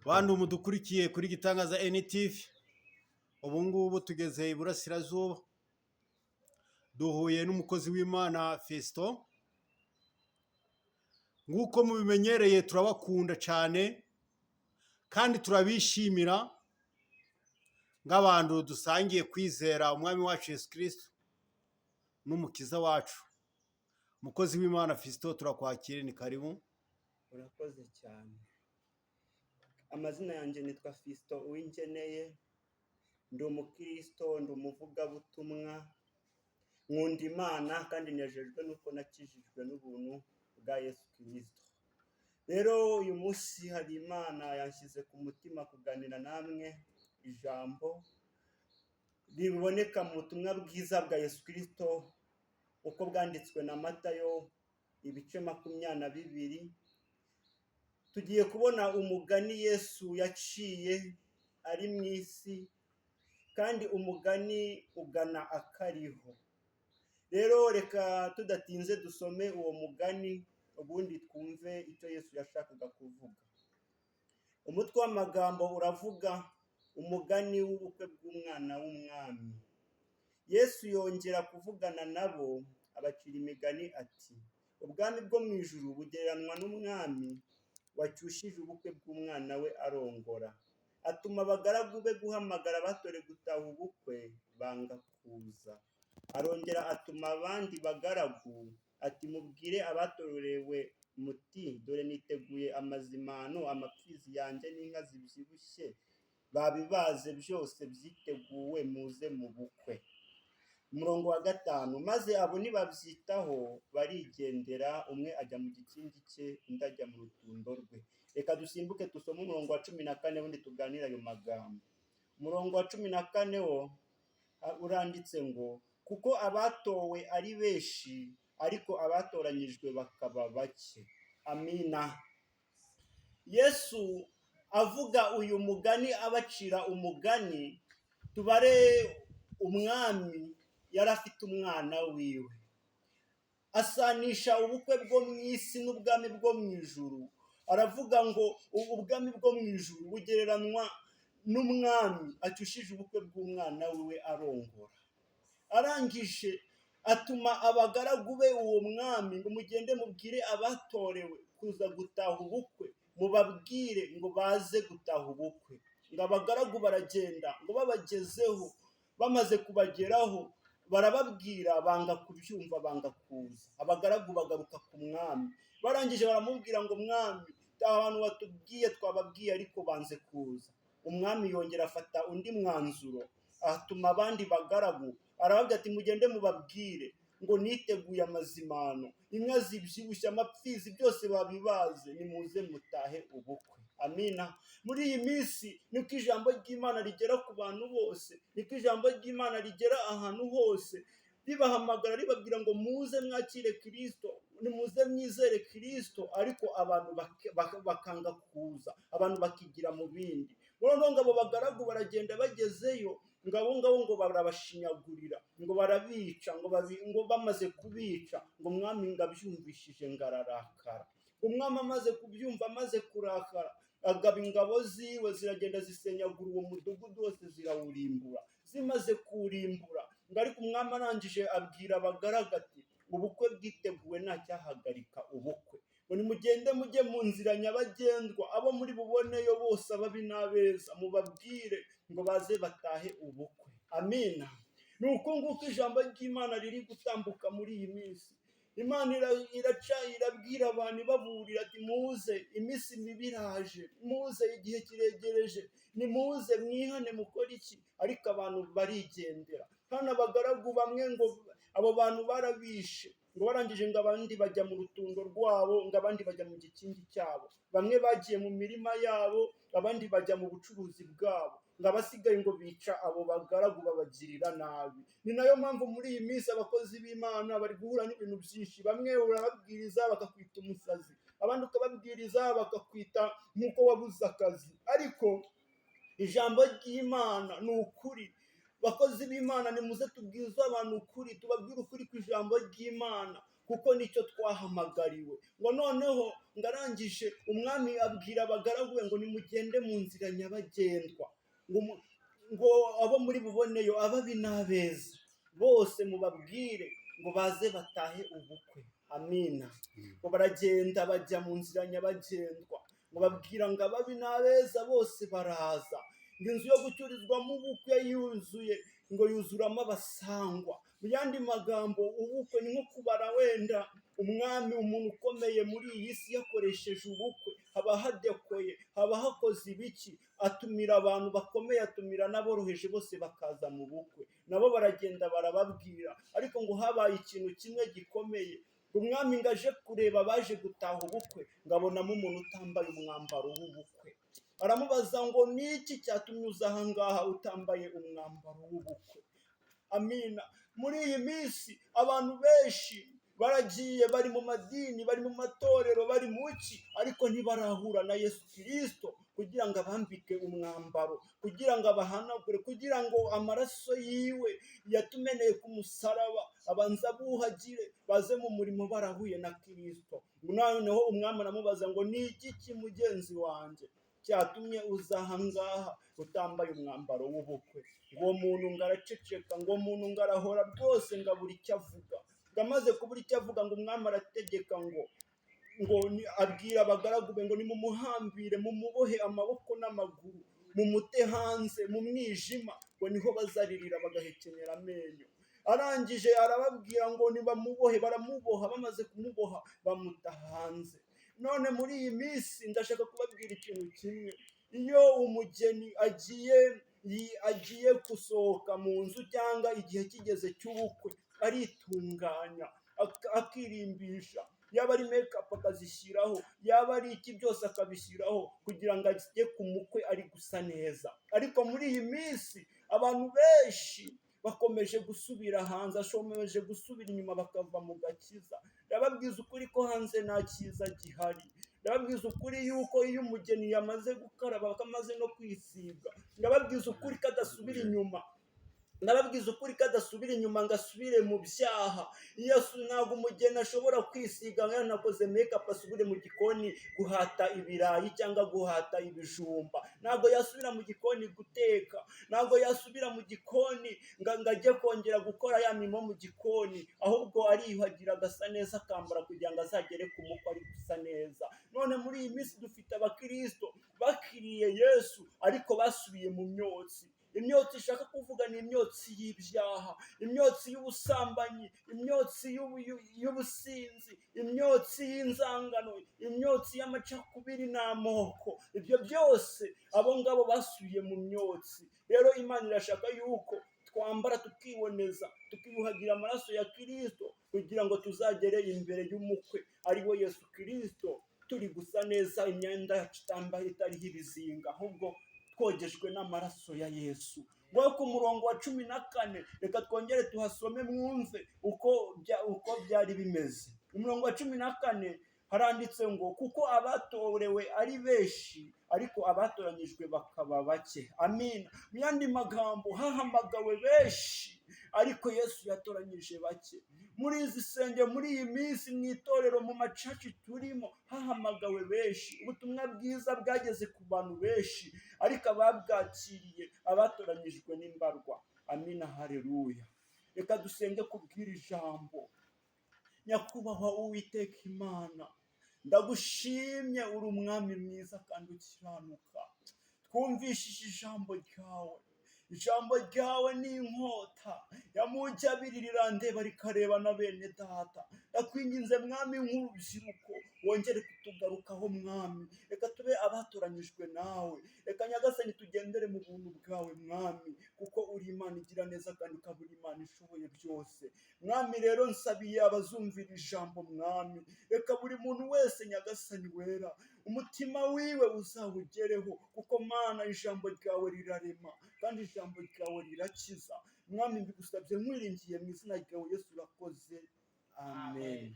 Bantu mudukurikiye kuri Gitangaza NTV, ubu ngubu tugeze iburasirazuba, duhuye n'umukozi w'Imana Fiston. Nk'uko mubimenyereye, turabakunda cyane kandi turabishimira nk'abantu dusangiye kwizera Umwami wacu Yesu Kristo n'Umukiza wacu. Umukozi w'Imana Fiston, turakwakira, ni karibu. Urakoze cyane. Amazina yanjye nitwa Fiston Uwingeneye, ndi umukristo, ndi umuvugabutumwa, nkunda Imana kandi nejejwe nuko nakijijwe n'ubuntu bwa Yesu Kirisito. Rero uyu munsi hari Imana yanshyize ku mutima kuganira namwe ijambo riboneka mu butumwa bwiza bwa Yesu Kirisito uko bwanditswe na Matayo, ibice 22. Tugiye kubona umugani Yesu yaciye ari mu isi, kandi umugani ugana akariho. Rero reka tudatinze dusome uwo mugani, ubundi twumve icyo Yesu yashakaga kuvuga. Umutwe w'amagambo uravuga umugani w'ubukwe bw'umwana w'umwami. Yesu yongera kuvugana nabo, abacira imigani ati: "Ubwami bwo mu ijuru bugereranywa n'umwami wacyushije ubukwe bw'umwana we arongora. Atuma abagaragu be guhamagara abatore gutaha ubukwe, banga kuza. Arongera atuma abandi bagaragu ati: 'Mubwire abatorewe muti: Dore niteguye amazimano, amapfizi yanjye n'inka zibyibushye babibaze, byose byiteguwe, muze mu bukwe.'" Umurongo wa 5: "Maze abo ntibabyitaho, barigendera, umwe ajya mu gikingi cye, undi ajya mu rutundo rwe." Reka dusimbuke dusome umurongo wa 14, ubundi tuganire ayo magambo. Umurongo wa 14 wo uranditse ngo: "Kuko abatowe ari benshi, ariko abatoranyijwe bakaba bake." Amina. Yesu avuga uyu mugani, abacira umugani. Tubare umwami yari afite umwana wiwe, asanisha ubukwe bwo mu isi n'ubwami bwo mu ijuru. Aravuga ngo ubwami bwo mu ijuru bugereranywa n'umwami acyushije ubukwe bw'umwana wiwe arongora. Arangije atuma abagaragu be uwo mwami ngo: "Mugende mubwire abatorewe kuza gutaha ubukwe, mubabwire ngo baze gutaha ubukwe." Ngo abagaragu baragenda, ngo babagezeho, bamaze kubageraho barababwira, banga kubyumva, banga kuza. Abagaragu bagaruka ku mwami, barangije baramubwira ngo: "Mwami, abantu watubwiye twababwiye, ariko banze kuza." Umwami yongera afata undi mwanzuro, atuma abandi bagaragu, arababwira ati: "Mugende mubabwire ngo niteguye amazimano, inka zibyibushye, amapfizi, byose babibaze, nimuze mutahe ubukwe." Amina. Muri iyi minsi niko ijambo ry'Imana rigera ku bantu bose, niko ijambo ry'Imana rigera ahantu hose, ribahamagara, ribabwira ngo muze mwakire Kirisito, nimuze mwizere Kirisito, ariko abantu bakanga kuza, abantu bakigira mu bindi. Noneho ngo abo bagaragu baragenda, bagezeyo ngo abo ngabo ngo barabashinyagurira, ngo barabica, ngo bamaze kubica, ngo umwami ngo abyumvishije ngo ararakara. Umwami amaze kubyumva, amaze kurakara, agaba ingabo ziwe, ziragenda zisenyagura uwo mudugudu wose, zirawurimbura. Zimaze kuwurimbura ngo, ariko umwami arangije abwira abagaragu ati: "Ubukwe bwiteguwe, ntacyahagarika ubukwe." Ngo: "Nimugende mujye mu nzira nyabagendwa, abo muri buboneyo bose, ababi n'abeza, mubabwire ngo baze batahe ubukwe." Amina. Ni uko nguko ijambo ry'Imana riri gutambuka muri iyi minsi. Imana iraca irabwira abantu, ibaburira ati: "Muze, iminsi mibi iraje, muze, igihe kiregereje, nimuze mwihane, mukore iki." Ariko abantu barigendera. Hano abagaragu bamwe ngo abo bantu barabishe, ngo barangije ngo abandi bajya mu rutundo rwabo, ngo abandi bajya mu gikingi cyabo, bamwe bagiye mu mirima yabo, abandi bajya mu bucuruzi bwabo, ngo abasigaye ngo bica abo bagaragu, babagirira nabi. Ni nayo mpamvu muri iyi minsi abakozi b'Imana bari guhura n'ibintu byinshi. Bamwe urababwiriza bakakwita umusazi, abandi ukababwiriza bakakwita nk'uko wabuze akazi. Ariko ijambo ry'Imana ni ukuri. Bakozi b'Imana, nimuze tubwize abantu ukuri, tubabwire ukuri ku ijambo ry'Imana. Kuko nicyo twahamagariwe. Ngo noneho ngarangije, umwami abwira abagaragu be ngo: "Nimugende mu nzira nyabagendwa," ngo abo muri buboneyo, ababi n'abeza bose, mubabwire ngo baze batahe ubukwe. Amina. Ngo baragenda, bajya mu nzira nyabagendwa, ngo babwira ngo ababi n'abeza bose baraza, ngo inzu yo gucyurizwamo ubukwe yuzuye, ngo yuzuramo abasangwa. Mu yandi magambo, ubukwe ni nko kubara wenda umwami, umuntu ukomeye muri iyi si, yakoresheje ubukwe, haba hadekoye, haba hakoze ibiki, atumira abantu bakomeye, atumira n'aboroheje, bose bakaza mu bukwe. Nabo baragenda barababwira. Ariko ngo habaye ikintu kimwe gikomeye. Umwami ngo aje kureba abaje gutaha ubukwe, ngo abonamo umuntu utambaye umwambaro w'ubukwe. Aramubaza ngo: "Ni iki cyatumye uza aha ngaha utambaye umwambaro w'ubukwe?" Amina. Muri iyi minsi abantu benshi baragiye, bari mu madini, bari mu matorero, bari mu ki, ariko ntibarahura na Yesu Kirisito kugira ngo abambike umwambaro, kugira ngo abahanagure, kugira ngo amaraso yiwe yatumeneye ku musaraba abanza abuhagire, baze mu murimo barahuye na Kirisito. Noneho umwami aramubaza ngo: "Ni iki, mugenzi wanjye, cyatumye uza aha ngaha utambaye umwambaro w'ubukwe?" Ngo uwo muntu ngo araceceka, ngo uwo muntu ngo arahora rwose, ngo abura icyo avuga. Ngo amaze kubura icyo avuga, ngo umwami arategeka, ngo abwira abagaragu be ngo: "Nimumuhambire, mumubohe amaboko n'amaguru, mumute hanze mu mwijima," ngo niho bazaririra bagahekenyera amenyo. Arangije arababwira ngo nibamubohe. Baramuboha, bamaze kumuboha bamuta hanze. None muri iyi minsi ndashaka kubabwira ikintu kimwe: iyo umugeni agiye gusohoka mu nzu, cyangwa igihe kigeze cy'ubukwe, aritunganya, akirimbisha, yaba ari makeup akazishyiraho, yaba ari iki byose akabishyiraho, kugira ngo ajye ku mukwe ari gusa neza. Ariko muri iyi minsi abantu benshi bakomeje gusubira hanze, ashomeje gusubira inyuma, bakava mu gakiza. Ndababwiza ukuri ko hanze nta cyiza gihari. Ndababwiza ukuri yuko iyo umugeni yamaze gukaraba, akamaze no kwisiga, ndababwiza ukuri ko adasubira inyuma. Ndababwiza ukuri ko adasubira inyuma ngo asubire mu byaha. Ntabwo umugeni ashobora kwisiga yanakoze makeup, asubire mu gikoni guhata ibirayi cyangwa guhata ibijumba. Ntabwo yasubira mu gikoni guteka, ntabwo yasubira mu gikoni ngo ajye kongera gukora ya mirimo mu gikoni. Ahubwo ariyuhagira, agasa neza, akambara kugira ngo azagere ku mukwe ari gusa neza. None muri iyi minsi dufite abakirisito bakiriye Yesu, ariko basubiye mu myotsi. Imyotsi ishaka kuvuga ni imyotsi y'ibyaha, imyotsi y'ubusambanyi, imyotsi y'ubusinzi, imyotsi y'inzangano, imyotsi y'amacakubiri n'amoko. Ibyo byose, abo ngabo basubiye mu myotsi. Rero Imana irashaka yuko twambara, tukiboneza, tukiyuhagira amaraso ya Kirisito, kugira ngo tuzagere imbere y'umukwe, ari we Yesu Kirisito, turi gusa neza, imyenda yacu itambaye, itariho ibizinga, ahubwo twogejwe n'amaraso ya Yesu. Ngo ku murongo wa 14, reka twongere tuhasome mwumve uko byari bimeze. Umurongo wa 14 haranditse ngo: "Kuko abatorewe ari benshi, ariko abatoranyijwe bakaba bake." Amina. Mu yandi magambo, hahamagawe benshi, ariko Yesu yatoranyije bake. Muri izi senge, muri iyi minsi, mu itorero, mu ma church turimo, hahamagawe benshi, ubutumwa bwiza bwageze ku bantu benshi, ariko ababwakiriye, abatoranyijwe n'imbarwa. Amina, haleluya. Reka dusenge kubwira ijambo. Nyakubahwa Uwiteka Imana, ndagushimye, uri umwami mwiza kandi ukiranuka. Twumvishije ijambo ryawe. Ijambo ryawe ni inkota yamugi abiri, rirandeba, rikareba na bene data. Ndakwinginze Mwami, nk'urubyiruko wongere kutugarukaho. Mwami, reka tube abatoranyijwe nawe. Reka Nyagasani tugendere mu buntu bwawe Mwami, kuko uri Imana igira neza kandi ukaba uri Imana ishoboye byose. Mwami, rero nsabiye abazumvira ijambo. Mwami, reka buri muntu wese, Nyagasani wera, umutima wiwe uzawugereho, kuko Mana ijambo ryawe rirarema kandi ijambo ryawe rirakiza. Mwami, mbigusabye nkwiringiye mu izina ryawe Yesu, urakoze, amen.